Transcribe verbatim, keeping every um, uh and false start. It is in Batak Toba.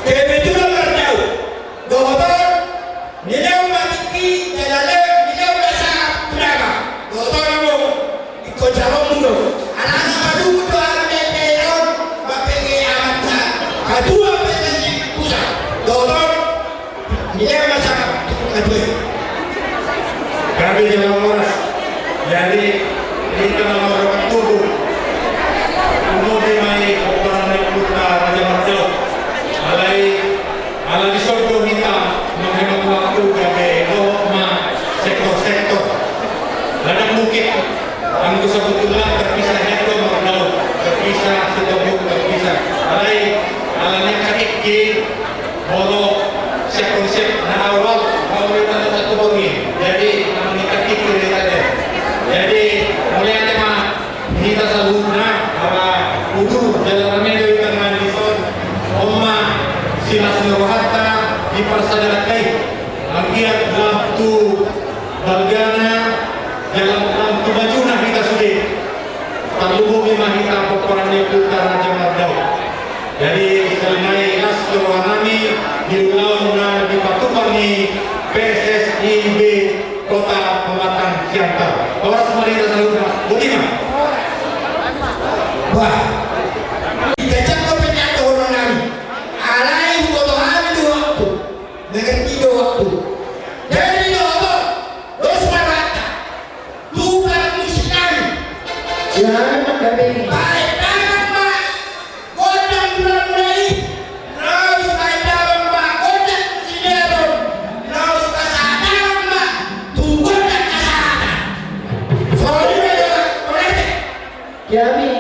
Kebetulan mardaun dohot on, nilehon ma tingki jala lehon, nilehon ma sangap tu damang dohot on, amang. Ingkon jaloonmu do. Alana madungdung do hami na i pe on, mambege amanta, ketua P S S I pusat dohot on. Nilehon ma sangap tu ketua i. Gabe jala horas. Jadi, hita na mardongan tubu, tumobi ma i pomparan ni ompunta Raja Mardaun. Alai, ala dison do hita manghemat waktu, gabe dohot ma sektor-sektor. Ladang mungkin, anggo sebetulna terpisah, hita Mardaun terpisah, Sitombun terpisah. Alai, ala ni angka tingki, molo siap-siap na awal, awal hita na satu bongi. Jadi, na mangingkati kiri tadi. Jadi, mulai aja ma hita saluhutna, ala udur jala rame do hita na dison. On ma silas ni rohanta di parsadaan i. Anggiat lam tu balgana, jala lam tu majuna hita sude. Tarlumobi ma hita pomparan ni ompunta Raja Mardaun. Jadi, sahali nai las do rohanami di ulaon na dipatupa ni P S S I B Kota Pematang Siantar. Horas ma di hita saluhutna, botima. Bah, dikecek do pe na dohononnami. Alai huboto hami do waktu. Mengerti do waktu. Jadi dohot on, dos ma rohanta tu parmusikan. Ya, gabe. Baen damang ma gondang mula-mula i, laos baen damang ma gondang sideron, laos pasahat damang ma tu gondang hasahatan. Songon i ma, Jonas, Jonas. Jadi,